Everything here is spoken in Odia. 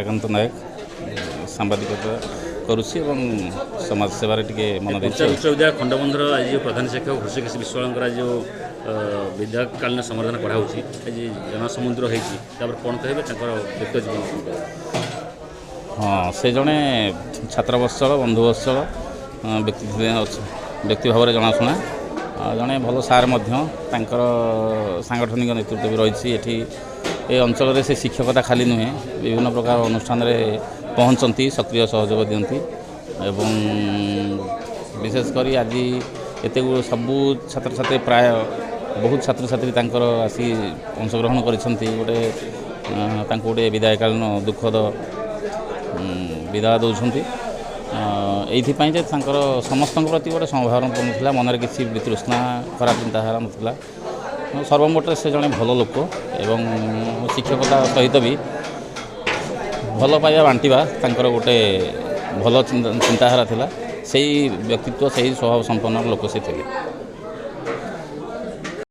ଏକାନ୍ତ ନାୟକ, ସାମ୍ବାଦିକତା କରୁଛି ଏବଂ ସମାଜ ସେବାରେ ଟିକେ ମନ ଦେଇଛି। ଉଚ୍ଚ ବିଦ୍ୟାଳୟ ଖଣ୍ଡବନ୍ଧର ଆଜି ଯେଉଁ ପ୍ରଧାନ ଶିକ୍ଷକ ହୃଷିକେଶ ବିଶ୍ୱାଳଙ୍କର ଆଜି ଯେଉଁ ବିଦାୟକାଳୀନ ସମ୍ବର୍ଦ୍ଧନା କରାହେଉଛି, ଆଜି ଜନସମୁଦ୍ର ହେଇଛି, ତାପରେ କ'ଣ କହିବେ ତାଙ୍କର ବ୍ୟକ୍ତି ଜୀବନ? ହଁ, ସେ ଜଣେ ଛାତ୍ରବତ୍ସଳ, ବନ୍ଧୁବତ୍ସଳ ବ୍ୟକ୍ତି, ବ୍ୟକ୍ତି ଭାବରେ ଜଣାଶୁଣା, ଜଣେ ଭଲ ସାର୍ ମଧ୍ୟ। ତାଙ୍କର ସାଙ୍ଗଠନିକ ନେତୃତ୍ୱ ବି ରହିଛି ଏଠି ଏ ଅଞ୍ଚଳରେ। ସେ ଶିକ୍ଷକତା ଖାଲି ନୁହେଁ, ବିଭିନ୍ନ ପ୍ରକାର ଅନୁଷ୍ଠାନରେ ପହଞ୍ଚନ୍ତି, ସକ୍ରିୟ ସହଯୋଗ ଦିଅନ୍ତି ଏବଂ ବିଶେଷ କରି ଆଜି ଏତେ ସବୁ ଛାତ୍ରଛାତ୍ରୀ, ପ୍ରାୟ ବହୁତ ଛାତ୍ରଛାତ୍ରୀ ତାଙ୍କର ଆସି ଅଂଶଗ୍ରହଣ କରିଛନ୍ତି। ଗୋଟେ ତାଙ୍କୁ ଗୋଟେ ବିଦାୟକାଳୀନ ଦୁଃଖଦ ବିଦାୟ ଦେଉଛନ୍ତି ଏଇଥିପାଇଁ ଯେ ତାଙ୍କର ସମସ୍ତଙ୍କ ପ୍ରତି ଗୋଟେ ସମଭାବନା ଥିଲା, ମନରେ କିଛି ବିତୃଷ୍ଣା, ଖରାପ ଚିନ୍ତାଧାରା ନଥିଲା। ସର୍ବମୋଟରେ ସେ ଜଣେ ଭଲ ଲୋକ ଏବଂ ଶିକ୍ଷକତା ସହିତ ବି ଭଲ ପାଇବା ବାଣ୍ଟିବା ତାଙ୍କର ଗୋଟେ ଭଲ ଚିନ୍ତାଧାରା ଥିଲା। ସେଇ ବ୍ୟକ୍ତିତ୍ୱ, ସେଇ ସ୍ୱଭାବ ସମ୍ପନ୍ନ ଲୋକ ସେ ଥିଲେ।